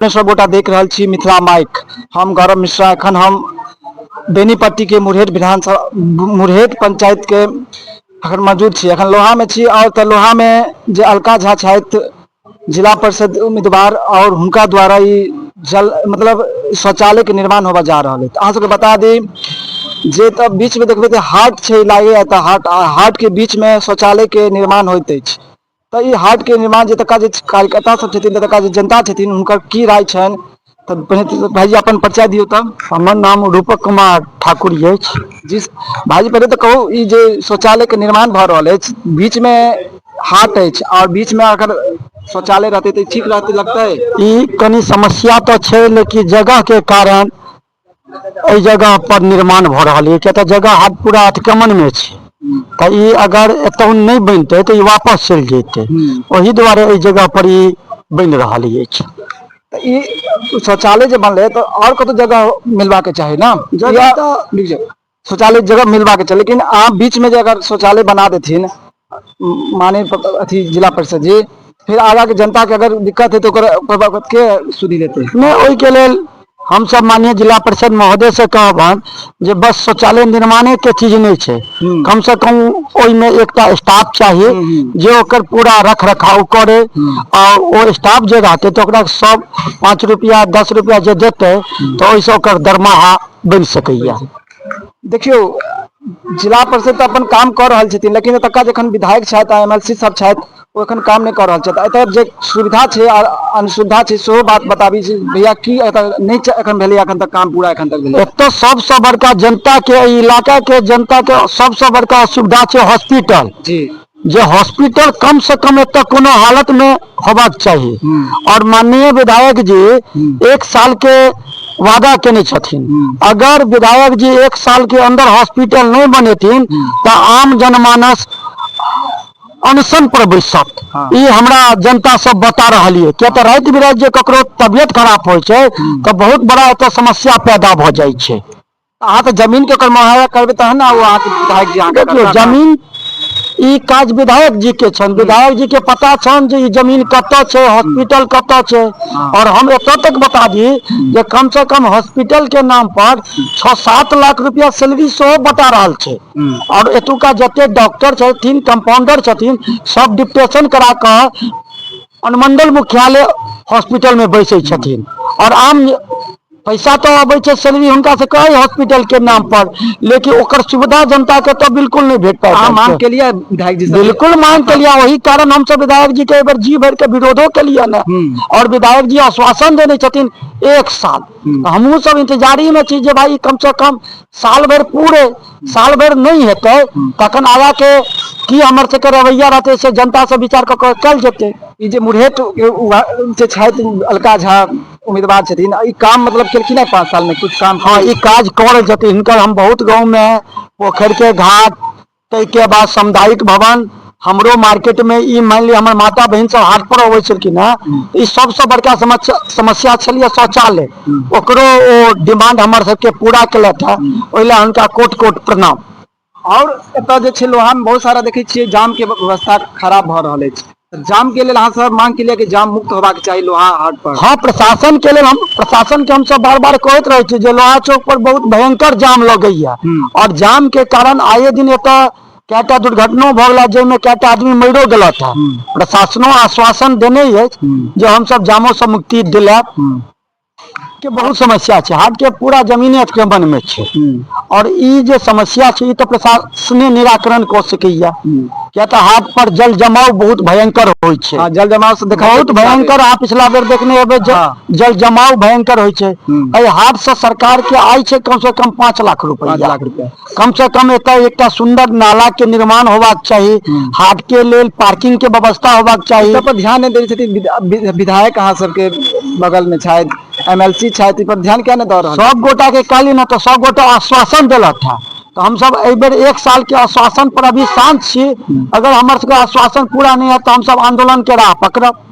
अपने सब गोटा देख रहल छी मिथिला माइक। हम गौरव मिश्रा। एखन हम बेनीपट्टी के मुरहेट विधानसभा मुरहेट पंचायत के अखन मौजूद छी। अखन लोहा में छी और तऽ लोहा में जे अलका झा छथि जिला परिषद उम्मीदवार और हुनका द्वारा ई जल मतलब शौचालय के निर्माण होबऽ जा रहल है। अहाँ सबके बता दी जे तऽ बीच में देखबै तऽ हाट छै लागैया तऽ हाट हाट के बीच में शौचालय के निर्माण होइत अछि। तऽ ई हाटके निर्माण जे एतुका जे कार्यकर्ता सब छथिन, एतुका जे जनता छथिन, हुनकर की राय छनि? तऽ पहिने भाईजी अपन परिचय दियौ। तऽ हमर नाम रूपक कुमार ठाकुर अछि। जी भाईजी, पहिले तऽ कहू, ई जे शौचालयके निर्माण भऽ रहल अछि, बीचमे हाट अछि आओर बीचमे अगर शौचालय रहतै तऽ ठीक रहतै लगतै? ई कनि समस्या तऽ छै, लेकिन जगहके कारण एहि जगह पर निर्माण भऽ रहल यऽ, किया तऽ जगह हाट पूरा अतिक्रमणमे छै। तऽ ई अगर एतहु नहि बनतै तऽ ई वापस चलि जेतै। ओहि दुआरे एहि जगह पर ई बनि रहल अछि। तऽ ई शौचालय जे बनलै तऽ आओर कतौ जगह मिलबाके चाही ने? जगह तऽ रुकि जाउ। शौचालय जगह मिलबाके चाही, लेकिन अहाँ बीचमे जे अगर शौचालय बना देथिन माने अथी जिला परिषद जी, फिर आगाके जनताके अगर दिक्कत हेतै, ओकर के सुधि लेतै? नहि, ओहिके लेल हमसब माननीय जिला परिषद महोदय से कहबनि जे बस शौचालय निर्माणे के चीज नहि छै, कम से कम ओहिमे एकटा स्टाफ चाही जे ओकर पूरा रख रखाव करे। आ ओ स्टाफ जे रहतै तऽ ओकरा सब 5 रुपया 10 रुपया जे देतै तऽ ओहिसँ ओकर दरमाहा बनि सकैया। देखियौ, जिला परिषद तऽ अपन काम कऽ रहल छथिन, लेकिन एतुका जखन विधायक छथि आ एमएलसी सब छथि, ओ एखन काम नहि कऽ रहल छथि। एतऽ जे सुविधा छै आ असुविधा छै, सेहो बात बताबी जे भैया की एतऽ नहि एखन भेलै, एखन तक काम पूरा एखन तक भेलै? एतऽ सबसँ बड़का जनता के, एहि इलाका के जनता के सबसँ बड़का असुविधा छै हॉस्पिटल। जे हॉस्पिटल कम से कम एतऽ कोनो हालत में होबाक चाही। और माननीय विधायक जी एक साल के वादा केने छथिन, अगर विधायक जी एक साल के अंदर हॉस्पिटल नहीं बनेथिन तऽ आम जनमानस अनशन पर बैसत। ई हमरा जनता सब बता रहल ये, किया तऽ राति बिराति जे ककरो तबियत खराब होइ छै तऽ बहुत बड़ा एतऽ समस्या पैदा भऽ जाइ छै। अहाँ तऽ जमीन के ओकर मुहैया करबै तहन ने ओ अहाँके विधायक जी अहाँके देखियौ करता ने। जमीन ई काज विधायक जी के छनि। विधायक जी के पता छनि जे ई जमीन कतऽ छै, हॉस्पिटल कतऽ छै। और हम एतऽ तक बता दी जे कम से कम हॉस्पिटल के नाम पर 6-7 लाख रुपया सैलरी सेहो बटा रहल छै। और एतुका जते डॉक्टर छथिन, कंपाउंडर छथिन, सब डिप्टेशन करा कऽ अनुमंडल मुख्यालय हॉस्पिटल में बैसै छथिन। और आम पैसा तऽ अबै छै सैलरी हुनका से कहै हॉस्पिटल के नाम पर, लेकिन ओकर सुविधा जनता के तऽ बिल्कुल नहि भेट अहाँ पाबि मांग रहल छै। केलियै विधायक जी से? बिल्कुल मांग के लिए। वही कारण हमसब विधायक जी के एहि बेर जी भरि के विरोधो केलियै ने। और विधायक जी आश्वासन देने छथिन एक साल। तऽ हमहूँ सब इंतजारी में छी जे भाई कम से कम साल भरि पूरे। साल भरि नहि हेतै तखन आगा के की हमर सबके रवैया रहतै से जनता से विचार कऽ कऽ कयल जेतै। ई जे मुरहेट जे छथि अलका झा उम्मीदवार छथिन, ई काम मतलब केलखिन है 5 साल में कुछ काम? हँ, ई काज कऽ रहल छथिन। हिनकर हम बहुत गाँव में पोखरि के घाट, ताहिके बाद सामुदायिक भवन, हमरो मार्केट में ई मानि लिअ हमर माता बहिन सब हाट पर अबै छलखिन हँ, ई सबसँ बड़का समस्या समस्या छलियै शौचालय, ओकरो ओ डिमांड हमर सबके पूरा केलथि हँ। ओहि लए हुनका कोट कोट प्रणाम। और एतऽ जे छै लोहा में बहुत सारा देखै छियै जाम के व्यवस्था खराब भऽ रहल अछि। तऽ जाम के लेल अहाँ सब मांग केलियै कि जाम मुक्त होबाक चाही लोहा हाट पर? हँ, प्रशासन के लेल हम प्रशासन के हमसब बार बार कहैत रहै छी जे लोहा चौक पर बहुत भयंकर जाम लगैया और जाम के कारण आये दिन एतऽ कएटा दुर्घटनो भऽ गेला, जाहिमे कएटा आदमी मरियो गेलथि हँ। प्रशासनो आश्वासन देने अछि जे हमसब जामो से मुक्ति दिलायब। के बहुत समस्या छै, हाट के पूरा जमीने अतिक्रमण में छै। और ई जे समस्या छै, ई तऽ प्रशासने निराकरण कऽ सकैया, किया तऽ हाट पर जल जमाव बहुत भयंकर होइ छै। हँ, जल जमाव से देखा बहुत भयंकर। अहाँ पिछला बेर देखने हेबै जे जल जमाव भयंकर होइ छै। एहि हाट से सरकार के आय छै कम से कम 5 लाख रुपया। 5 लाख रुपया। कम से कम एतऽ एकटा सुन्दर नाला के निर्माण होबाक चाही, हाट के लेल पार्किंग के व्यवस्था होबाक चाही। सब पर ध्यान नहि दै छथिन विधायक अहाँ सबके बगल में छथि, एमएलसी छथि, ई पर ध्यान किया नहि दऽ रहल? सब गोटा के कहली ने तऽ सब गोटा आश्वासन देलक हँ। तऽ हमसब एहि बेर एक साल के आश्वासन पर अभी शांत छी। अगर हमर सबके आश्वासन पूरा नहि हैत तऽ हमसब आंदोलन के राह पकड़ब।